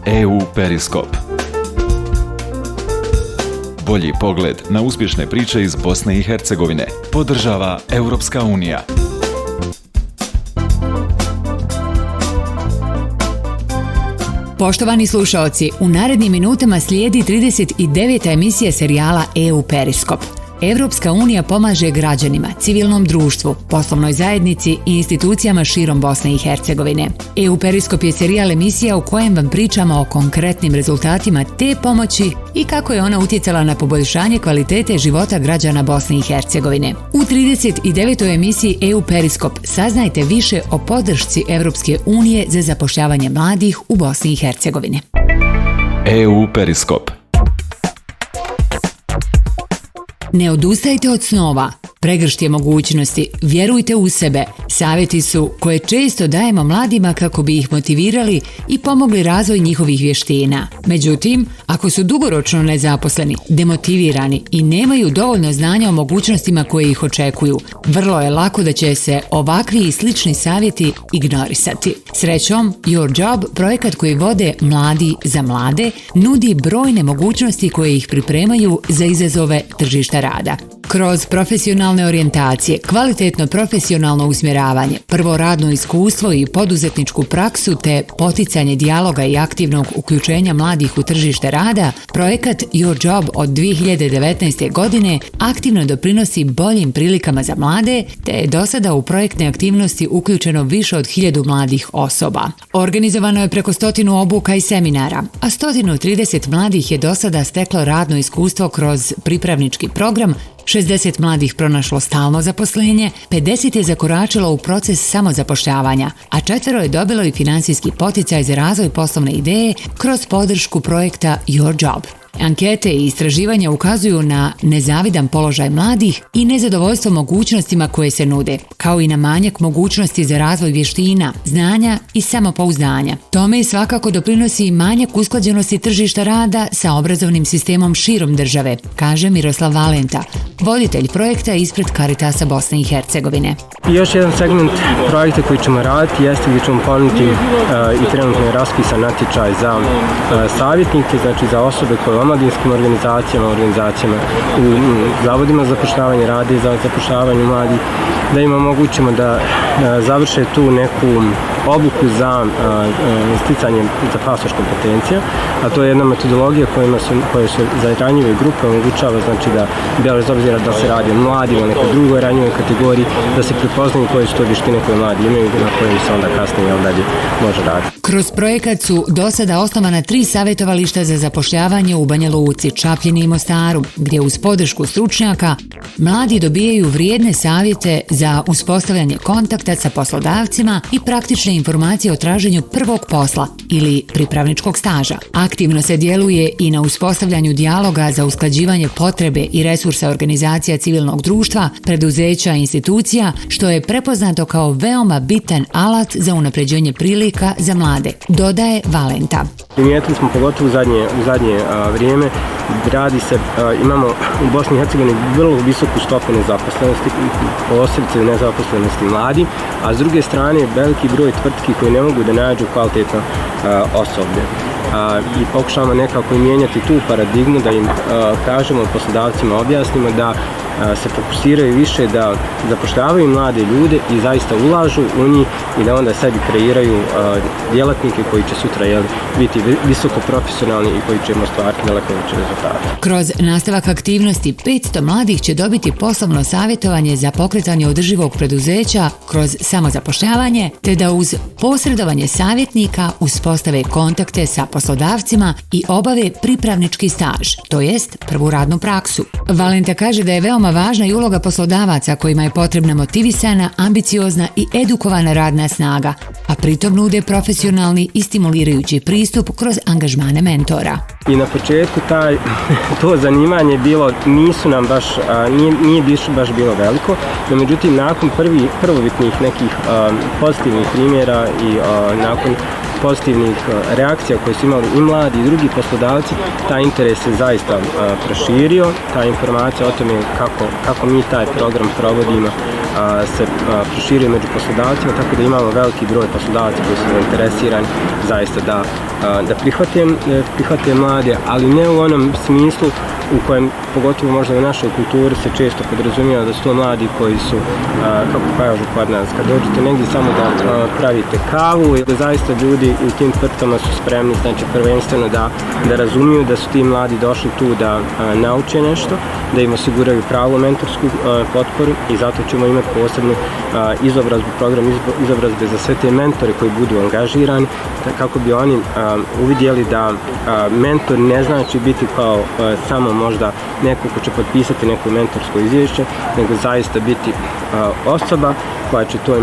EU Periskop. Bolji pogled na uspješne priče iz Bosne i Hercegovine. Podržava Europska unija. Poštovani slušaoci, u narednim minutama slijedi 39. emisija serijala EU Periskop. Europska unija pomaže građanima, civilnom društvu, poslovnoj zajednici i institucijama širom Bosne i Hercegovine. EU Periskop je serijal emisija u kojem vam pričamo o konkretnim rezultatima te pomoći i kako je ona utjecala na poboljšanje kvalitete života građana Bosne i Hercegovine. U 39. emisiji EU Periskop saznajte više o podršci Europske unije za zapošljavanje mladih u Bosni i Hercegovini. EU Periskop. Ne odustajte od snova, pregršt je mogućnosti, vjerujte u sebe. Savjeti su koje često dajemo mladima kako bi ih motivirali i pomogli razvoj njihovih vještina. Međutim, ako su dugoročno nezaposleni, demotivirani i nemaju dovoljno znanja o mogućnostima koje ih očekuju, vrlo je lako da će se ovakvi i slični savjeti ignorisati. Srećom, Your Job, projekat koji vode Mladi za mlade, nudi brojne mogućnosti koje ih pripremaju za izazove tržišta rada. Kroz profesionalne orijentacije, kvalitetno profesionalno usmjeravanje, prvo radno iskustvo i poduzetničku praksu te poticanje dijaloga i aktivnog uključenja mladih u tržište rada, projekat Your Job od 2019. godine aktivno doprinosi boljim prilikama za mlade te je do sada u projektne aktivnosti uključeno više od 1000 mladih osoba. Organizovano je preko 100 obuka i seminara, a 130 mladih je do sada steklo radno iskustvo kroz pripravnički program, 60 mladih pronašlo stalno zaposlenje, 50 je zakoračilo u proces samozapošljavanja, a 4 je dobilo i financijski poticaj za razvoj poslovne ideje kroz podršku projekta Your Job. Ankete i istraživanja ukazuju na nezavidan položaj mladih i nezadovoljstvo mogućnostima koje se nude, kao i na manjak mogućnosti za razvoj vještina, znanja i samopouzdanja. Tome svakako doprinosi i manjak usklađenosti tržišta rada sa obrazovnim sistemom širom države, kaže Miroslav Valenta, voditelj projekta ispred Caritasa Bosne i Hercegovine. Još jedan segment projekta koji ćemo raditi jeste gdje ćemo ponuditi i trenutno je raspisan natječaj za savjetnike, znači za osobe koje u omladinskim organizacijama, u zavodima za zapošljavanje rade za zapošljavanje mladih, da im omogućimo da završe tu neku obuku za sticanje za pasoš kompetencija, a to je jedna metodologija koja se za ranjive grupe omogućava, znači da bez obzira da se radi o mladima ili nekoj drugoj ranjivoj kategoriji, da se prepoznaju koje su to vještine koje mladi imaju i na kojim se onda kasnije dalje može raditi. Kroz projekat su do sada osnovana 3 savjetovališta za zapošljavanje u Banja Luci, Čapljini i Mostaru, gdje uz podršku stručnjaka mladi dobijaju vrijedne savjete za uspostavljanje kontakta sa poslodavcima i praktične informacije o traženju prvog posla ili pripravničkog staža. Aktivno se djeluje i na uspostavljanju dijaloga za usklađivanje potrebe i resursa organizacija civilnog društva, preduzeća i institucija, što je prepoznato kao veoma bitan alat za unapređenje prilika za mlade, dodaje Valenta. Primijetili smo pogotovo u zadnje vrijeme, imamo u Bosni i Hercegovini vrlo visoku stopu nezaposlenosti, posebice nezaposlenosti mladi, a s druge strane veliki broj tvrtki koji ne mogu da nađu kvalitetno osoblje. I pokušavamo nekako mijenjati tu paradigmu, da im kažemo poslodavcima, objasnimo da se fokusiraju više da zapošljavaju mlade ljude i zaista ulažu u njih i da onda sebi kreiraju djelatnike koji će sutra biti visoko profesionalni i koji će im ostvariti daleko veće rezultate. Kroz nastavak aktivnosti 500 mladih će dobiti poslovno savjetovanje za pokretanje održivog preduzeća kroz samozapošljavanje, te da uz posredovanje savjetnika uspostave kontakte sa poslodavcima i obave pripravnički staž, to jest prvu radnu praksu. Valenta kaže da je veoma važna i uloga poslodavaca kojima je potrebna motivisana, ambiciozna i edukovana radna snaga, a pritom nude profesionalni i stimulirajući pristup kroz angažmane mentora. I na početku to zanimanje nije baš bilo veliko, no međutim nakon prvobitnih nekih pozitivnih primjera i nakon pozitivnih reakcija koje su imali i mladi i drugi poslodavci, taj interes se zaista proširio, ta informacija o tome kako mi taj program provodimo se proširuje među poslodavcima, tako da imamo veliki broj poslodavaca koji su zainteresirani zaista da prihvate mlade, ali ne u onom smislu u kojem, pogotovo možda u našoj kulturi, se često podrazumijeva da su to mladi koji su, kako kažu kod nas, kad dođete negdje samo da pravite kavu, da zaista ljudi u tim tvrtkama su spremni, znači prvenstveno da razumiju da su ti mladi došli tu da nauče nešto, da im osiguraju pravu mentorsku potporu i zato ćemo imati posebnu izobrazbu, program izobrazbe za sve te mentore koji budu angažirani, kako bi oni uvidjeli da mentor ne znači biti kao samo možda neko ko će potpisati neko mentorsko izvješće, nego zaista biti osoba koja će toj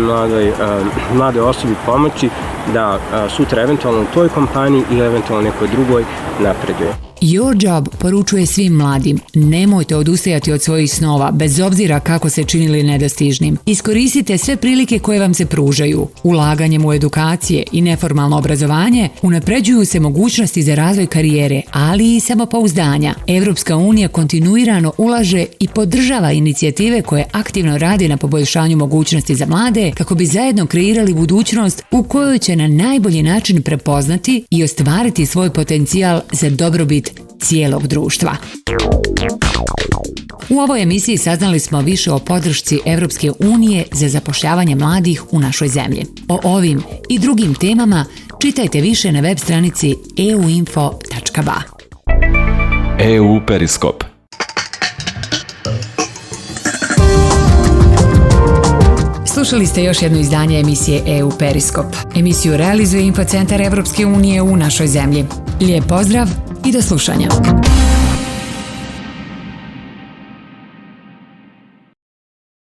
mladoj osobi pomoći da sutra eventualno u toj kompaniji ili eventualno nekoj drugoj napreduje. Your Job poručuje svim mladim: nemojte odustajati od svojih snova, bez obzira kako se činili nedostižnim. Iskoristite sve prilike koje vam se pružaju. Ulaganjem u edukacije i neformalno obrazovanje unapređuju se mogućnosti za razvoj karijere, ali i samopouzdanja. Evropska unija kontinuirano ulaže i podržava inicijative koje aktivno rade na poboljšanju mogućnosti za mlade, kako bi zajedno kreirali budućnost u kojoj će na najbolji način prepoznati i ostvariti svoj potencijal za dobrobit cijelog društva. U ovoj emisiji saznali smo više o podršci Evropske unije za zapošljavanje mladih u našoj zemlji. O ovim i drugim temama čitajte više na web stranici euinfo.ba. EU Periskop. Slušali ste još jedno izdanje emisije EU Periskop. Emisiju realizuje Infocentar Evropske unije u našoj zemlji. Lijep pozdrav i do slušanja.